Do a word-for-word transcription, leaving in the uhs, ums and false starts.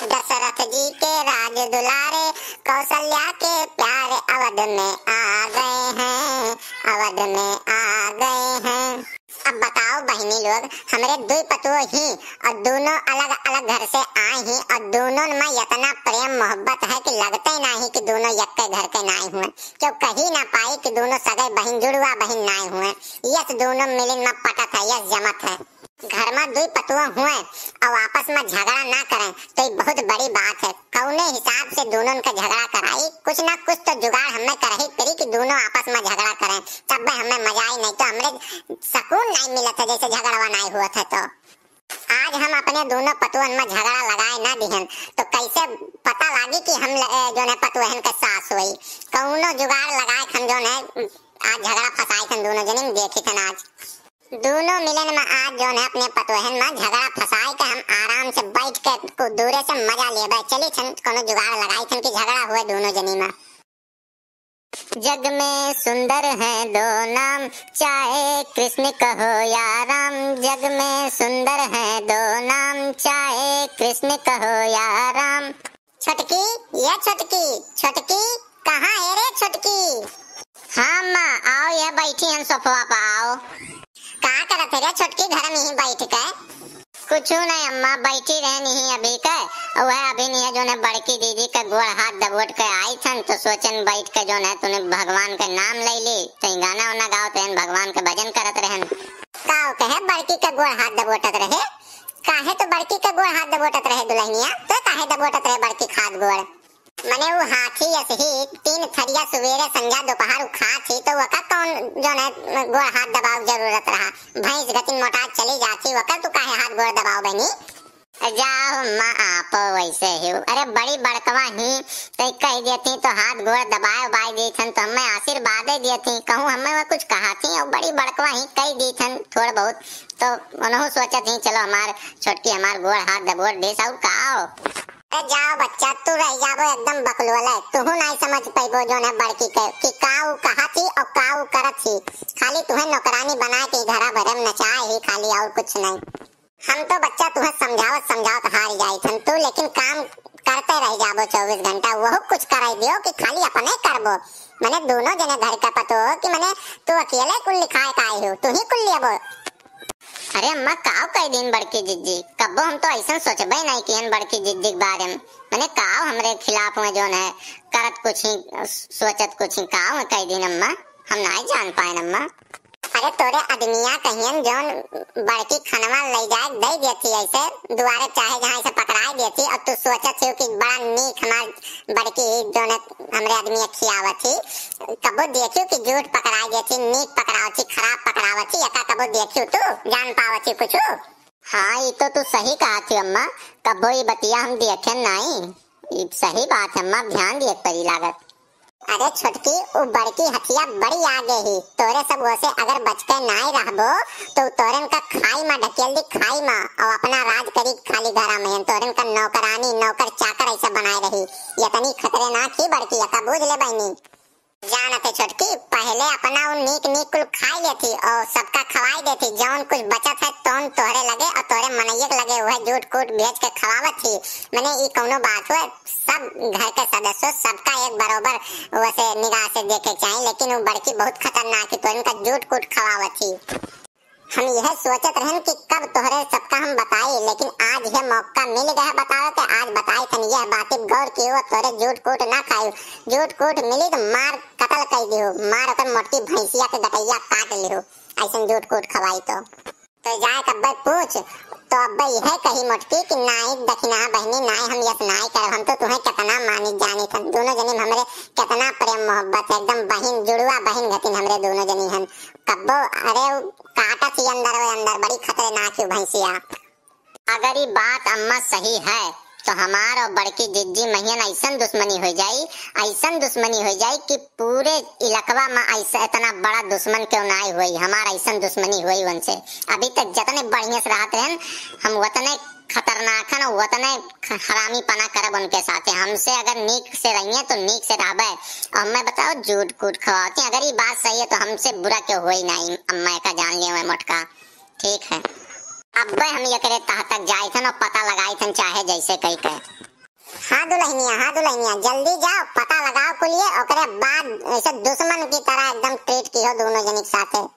दशरथ जी के राज दुलारे, कौशल्या के प्यारे, अवध में आ गए हैं, अवध में आ गए हैं। अब बताओ बहिनी लोग, हमरे दुई पतोह ही और दोनों अलग-अलग घर से आए ही और दोनों में इतना प्रेम मोहब्बत है कि लगते ही नाही कि दोनों यक्के घर के नाई हुए। क्यों कही ना पाई कि दोनों सगे बहिन, जुड़वा बहिन नाई हुए। यस दोनों मिलिन में पटत है, यस जमत है। घर में दुई पतोह हुए और आपस में झगड़ा ना करें तो ये बहुत बड़ी बात है। कौने हिसाब से दोनों का झगड़ा कराई, कुछ ना कुछ तो जुगाड़ हमें करही पड़ी कि दोनों आपस में झगड़ा करें, तब हमें मजा आई, नहीं तो हमरे सुकून नहीं मिलत है जैसे झगड़वा नहीं हुआ था। तो आज हम अपने दोनों पतोहन में झगड़ा लगाए ना दिहन तो कैसे पता लागी कि हम ल-, ए, जोन है पतोहन के सास हुई। कौनो जुगाड़ लगाए हम जोन है आज झगड़ा फंसाए थन दोनों जनी में देखी थन आज। दोनों मिलन में आज जोन है अपने पतोहन में झगड़ा फंसाए के हम आराम से बैठ के को दूरे से मजा लेबे। चली थन कोनो जुगाड़ लगाई थन कि झगड़ा हुए दोनों जनी में। जग में सुंदर हैं दो नाम, चाहे कृष्ण कहो या राम। जग में सुंदर हैं दो नाम, चाहे कृष्ण कहो या राम। छोटकी, ये छोटकी, छोटकी, कहाँ है रे छोटकी? हाँ अम्मा, आओ, ये बैठी हैं सोफवा पर, आओ। का करत है रे छोटकी घर में ही बैठ के? कुछ नहीं अम्मा, बैठी रहनी ही अभी के, वह अभी नहीं है जोन है बड़की दीदी के गोड़ हाथ दबोट के आई थन, तो सोचन बैठ के जोन है तूने भगवान के नाम ले ली, तो गाना वाना गावत रहन, भगवान के भजन करत रहन। का कहे बड़की के गोड़ हाथ दबोटत रहे? काहे तो बड़की के गोड़ हाथ दबोटत रहे दुल्हनिया? तो काहे दबोटत रहे बड़की के हाथ गोड़? मने उ हाथी अस ही तीन थरिया सुबेरे संझा दोपहर उ खात ही, तो वका कौन जोन है गोड़ हाथ दबाव जरूरत रहा? भैंस गतिन मोटा चली जाती, वकर तू काहे हाथ गोड़ दबाव बनी? जाओ अम्मा, आपो वैसे ही। अरे बड़ी बड़कवा ही, तो कह देती तो हाथ गोड़ दबाए उबाए देथन, तो हमें आशीर्वादे देती, कहूँ हमें वह कुछ कहा थी, और बड़ी बड़कवा ही कह देथन थोड़ा बहुत, तो उन्हों सोचत ही चलो हमार छोटकी हमार गोड़ हाथ दबोट देस, और का हो? अरे जाओ बच्चा, तू रह जाबो एकदम बकलोल है, तू नहीं समझ पैबो जोन है बड़की के कि का उ कहा थी और का उ करत थी। खाली तुहे नौकरानी बनाए के घरा भरे में नचाए ही खाली, और कुछ नहीं। हम तो बच्चा तुहे समझावत समझावत हार जाई थन तू, लेकिन काम करते रह जाबो चौबीस घंटा, वहु कुछ कराई दियो कि खाली अपने करबो। मने दोनों जने घर का पतो हो कि मने तू अकेले कुल लिखाए का आई हो, तू ही कुल लेबो। अरे अम्मा, काव कह दिन बड़की जिज्जी, कब्बो हम तो ऐसन सोचबे नहीं किहन बड़की जिज्जी के बारे में। मने काव हमरे खिलाफ में जोन है करत कुछ ही, सोचत कुछ ही, काव कह दिन अम्मा, हम नहीं जान पाए अम्मा। अरे तोरे अदमिया कहियन जोन बड़की खनवा ले जाए दे देती ऐसे दुआरे चाहे जहाँ ऐसे पकड़ाए देती और तू सोचत हो कि बड़ा नीक हमार बड़की जोन हमरे अदमिया खियावत ही। कबो देखियो कि झूठ पकड़ाए देती, नीक पकड़ावत ही, खराब पकड़ावत ही, एका कबो देखियो तू जान पावत ही कुछ? हाँ, ई तो तू सही कहा थी अम्मा, कबो ई बतिया हम देखे नाई। ई सही बात है अम्मा, ध्यान दिए के पड़ी लागत। अरे छोटकी, उ बड़की हथिया बड़ी आगे ही, तोरे सब ओसे अगर बच के नाई रहबो, तो उ तोरन का खाई मा ढकेल दी, खाई मा, और अपना राज करी खाली घरा में, तोरन का नौकरानी, नौकर चाकर ऐसे बनाए रही। इतनी खतरनाक ही बड़की, एका बूझ ले बहनी। जानत है छोटकी, पहले अपना उ नीक नीक कुल खाई लेती और सबका खवाई देती, जौन कुछ बचत है तौन तोहरे लगे और तोहरे मनैये के लगे वह जूट कूट भेज के खवावत थी। मने ई कौनो बात हुए, सब घर के सदस्यों सबका एक बरोबर वैसे निगाह से देखे चाहिए, लेकिन वो बड़की बहुत खतरनाक थी, तो इनका जूट कूट खवावत थी। हम यह सोचत रहन कि कब तोहरे सबका हम बताई, लेकिन आज यह मौका मिल गया बतावे के, आज बताई तन यह बात। गौर कियो, तोहरे जूट कूट ना खाई, जूट कूट मिली तो मार कत्ल कर दियो, मार ओकर मोटकी भैंसिया के गटैया काट लियो, ऐसन जूट कूट खवाई तो। तो जाए के अब्बे पूछ, तो अब्बे यह कही मोटकी कि नाई दखिना बहनी, नाई हम यस नाई करब, हम तो तुम्हें कितना मानी जानी थन, दोनों जनी में हमरे कितना प्रेम मोहब्बत है, एकदम बहिन जुड़वा बहिन घतिन हमरे दोनों जनी हन। कब्बो, अरे उ काटत ही अंदर वे अंदर, बड़ी खतरनाक ही भैंसिया। अगर ई बात अम्मा सही है, तो हमार और बड़की जिज्जी महियन ऐसन दुश्मनी हो जाई, ऐसन दुश्मनी हो जाई कि पूरे इलाकवा में ऐसा इतना बड़ा दुश्मन क्यों ना आई हुई, हमार ऐसन दुश्मनी हुई उनसे। अभी तक जितने बढ़िया से रहत रहन, हम उतने खतरनाक हन और उतने ख-, हरामी पना करब उनके साथे। हमसे अगर नीक से रहिए तो नीक से रहबे। और मैं बताओ, जूट कूट खवावती, अगर ये बात सही है तो हमसे बुरा क्यों हुई नहीं, अम्मा का जान लियो है मोटका। ठीक है, अब्बे हम एकरे तह तक जाइथन और पता लगाइथन, चाहे जैसे कही के। हाँ दुलहिनिया, हाँ दुलहिनिया, जल्दी जाओ, पता लगाओ कुलिये, ओकरे बाद ऐसे दुश्मन की तरह एकदम treat किहो दोनों जनी के साथे।